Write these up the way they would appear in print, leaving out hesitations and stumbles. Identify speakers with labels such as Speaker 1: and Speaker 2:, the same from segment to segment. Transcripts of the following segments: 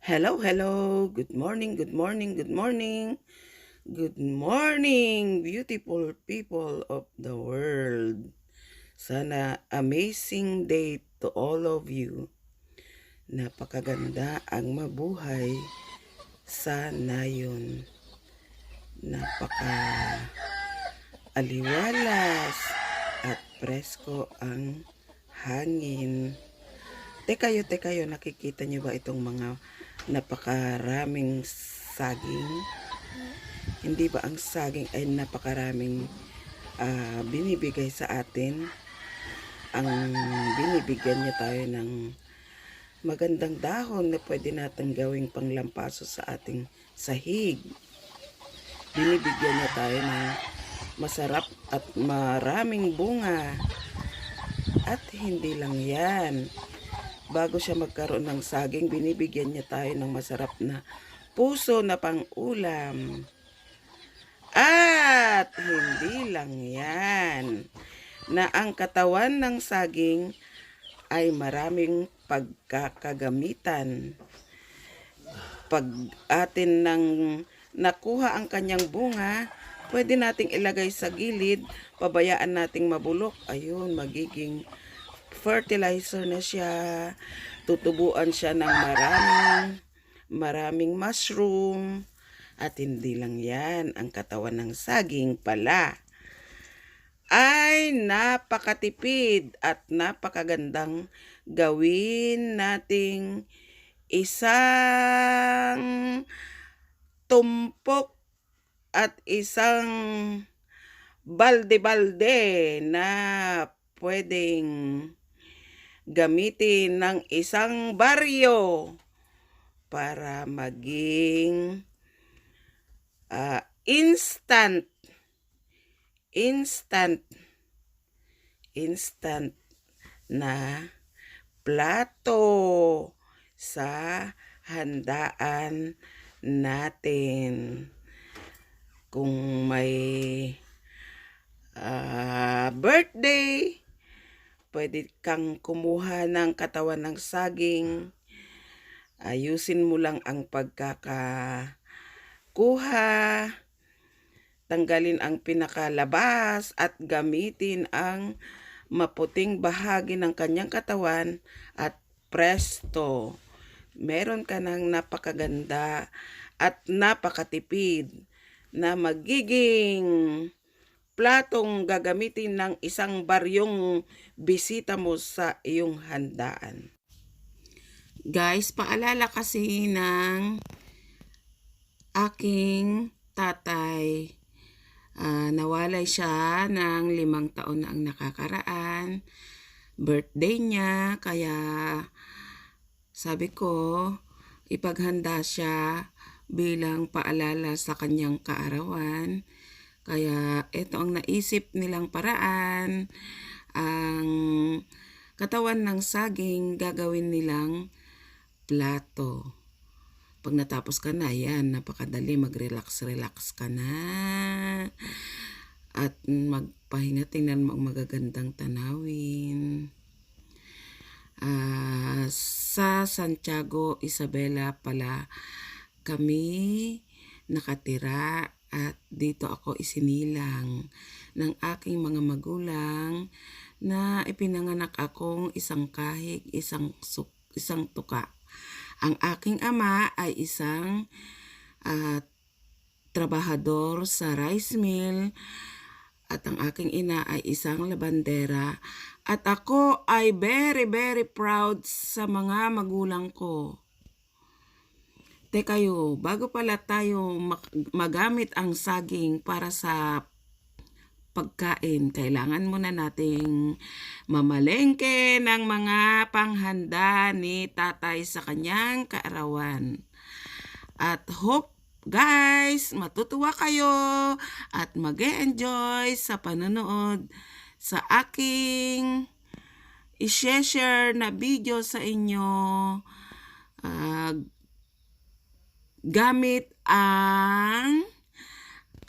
Speaker 1: Hello, hello. Good morning, good morning, good morning. Good morning, beautiful people of the world. Sana amazing day to all of you. Napakaganda ang mabuhay sa nayon. Napaka aliwalas at presko ang hangin. Tekayo, nakikita niyo ba itong mga napakaraming saging? Hindi ba ang saging ay napakaraming binibigay sa atin? Ang binibigyan niya tayo ng magandang dahon na pwede natin gawing panglampaso sa ating sahig. Binibigyan niya tayo ng masarap at maraming bunga. At hindi lang yan. Bago siya magkaroon ng saging, binibigyan niya tayo ng masarap na puso na pang-ulam. At hindi lang yan, na ang katawan ng saging ay maraming pagkakagamitan. Pag atin nang nakuha ang kanyang bunga, pwede nating ilagay sa gilid, pabayaan nating mabulok. Ayun, magiging fertilizer na siya. Tutubuan siya ng maraming mushroom. At hindi lang yan, ang katawan ng saging pala ay napakatipid at napakagandang gawin nating isang tumpok at isang balde-balde na pwedeng gamitin ng isang baryo para maging instant na plato sa handaan natin. Kung may birthday, pwede kang kumuha ng katawan ng saging. Ayusin mo lang ang pagkakakuha. Tanggalin ang pinakalabas at gamitin ang maputing bahagi ng kanyang katawan at presto, meron ka ng napakaganda at napakatipid na magiging platong gagamitin ng isang baryong bisita mo sa iyong handaan. Guys, paalala kasi ng aking tatay. Nawalay siya ng 5 taon na ang nakakaraan. Birthday niya, kaya sabi ko, ipaghanda siya bilang paalala sa kanyang kaarawan. Kaya ito ang naisip nilang paraan. Ang katawan ng saging gagawin nilang plato. Pag natapos ka na, yan, napakadali, mag-relax ka na. At magpahinga, tingnan mo ang magagandang tanawin. Sa Santiago, Isabela pala kami nakatira at dito ako isinilang ng aking mga magulang na ipinanganak akong isang kahig, isang tuka. Ang aking ama ay isang trabahador sa rice mill at ang aking ina ay isang labandera. At ako ay very, very proud sa mga magulang ko. Tekayo, bago pala tayo magamit ang saging para sa pagkain, kailangan muna nating mamalengke ng mga panghanda ni tatay sa kanyang kaarawan. At hope guys, matutuwa kayo at mag-e-enjoy sa panonood sa aking i-share na video sa inyo. Gamit ang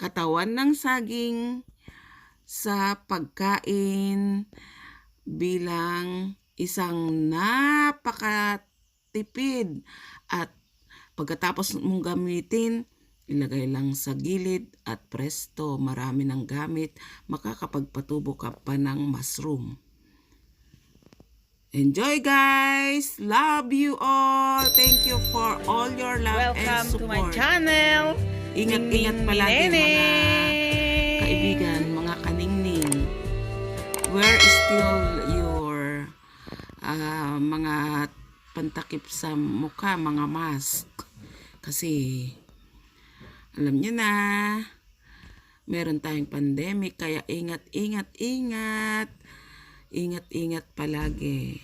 Speaker 1: katawan ng saging sa pagkain bilang isang napakatipid at Pagkatapos mong gamitin, ilagay lang sa gilid at presto, marami ng gamit, makakapagpatubo ka pa ng mushroom. Enjoy guys! Love you all! Thank you for all your love and
Speaker 2: Welcome to my
Speaker 1: support.
Speaker 2: channel.
Speaker 1: Ingat-ingat
Speaker 2: Ningning
Speaker 1: palagi mga
Speaker 2: Ninene.
Speaker 1: kaibigan, mga kaningning. Where is still your mga pantakip sa mukha, mga mask? Kasi alam niyo na, meron tayong pandemic, kaya ingat palagi.